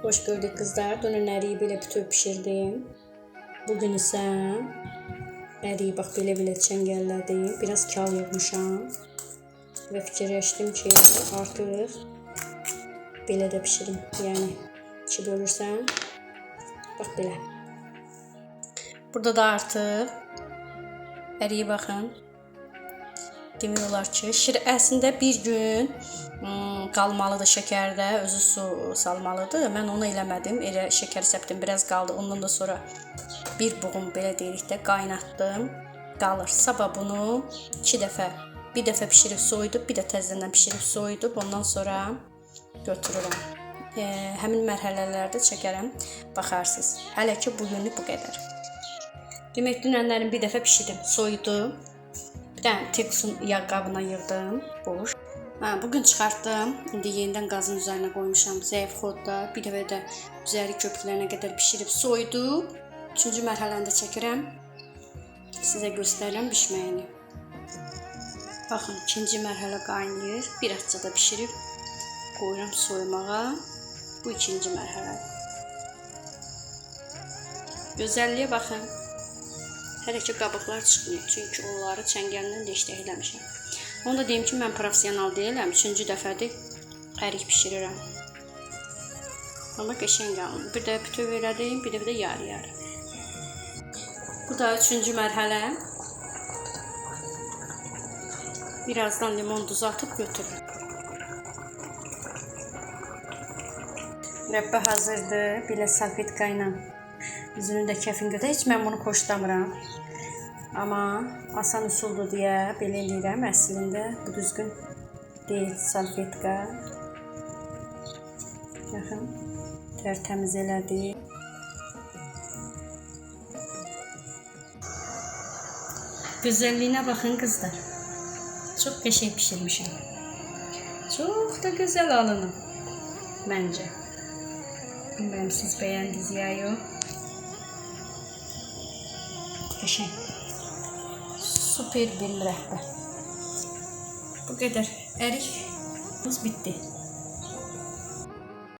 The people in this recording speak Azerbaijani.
Hoş gördük qızlar. Dünən əriyi belə bütöv pişirdim. Bugün isə əriyi bax belə-belə çəngəllədim. Biraz kal yığmışam. Və fikirləşdim ki, artıq belə də pişirim. Yəni iki bölürsən, bax belə. Burada da artıq əriyi baxın. Demək olar ki, şirə əslində bir gün qalmalıdır şəkərdə, özü su salmalıdır. Mən onu eləmədim. Elə şəkər səpdim, biraz qaldı. Ondan da sonra bir buğum belə deyirik də qaynatdım. Qalır. Sabah bunu iki dəfə, bir dəfə bişirib soyudub, bir də təzədən bişirib soyudub, ondan sonra götürürəm. Həmin mərhələlərdə çəkərəm, baxarsınız. Hələ ki bu günlük bu qədər. Demək dünənlərin bir dəfə bişirdim, soyudum. Bir dənə teksun yağ qabına yığdım, boş. Hə, bugün çıxartdım. İndi yenidən qazın üzərinə qoymuşam, zəif xodda. Bir dəfə də üzəri köpüklənə qədər bişirib soyudu. Üçüncü mərhələni də çəkirəm. Sizə göstərirəm bişməyini. Baxın, ikinci mərhələ qaynayır. Birazca da bişirib qoyuram soyumağa. Bu ikinci mərhələdir. Gözəlliyə baxın. Hələ ki qabıqlar çıxmıyor, çünki onları çəngəlindən deşdək eləmişəm. Onu da deyim ki, mən professional deyiləm. Üçüncü dəfədir ərik bişirirəm. Amma qəşəng alınır. Bir də bütöv elədim, bir dəfə də yarı-yarı. Bu da üçüncü mərhələ. Birazdan limon duzu atıb götürürüm. Mürəbbə hazırdır. Belə salfetka ilə üzünü də kəfin götür. Heç mən bunu xoşlamıram. Amma asan üsuldur deyə belə eləyirəm. Əslində bu düzgün deyil salfetka. Baxın, tərtəmiz elədi. Gözəlliyinə baxın qızlar. Çox qəşəng bişirmişəm. Çox da gözəl alınıb məncə. Bilmirəm siz bəyəndiniz ya yox. Qəşəng. Super bir mürəbbə. Bu qədər. Ərikimiz bitdi.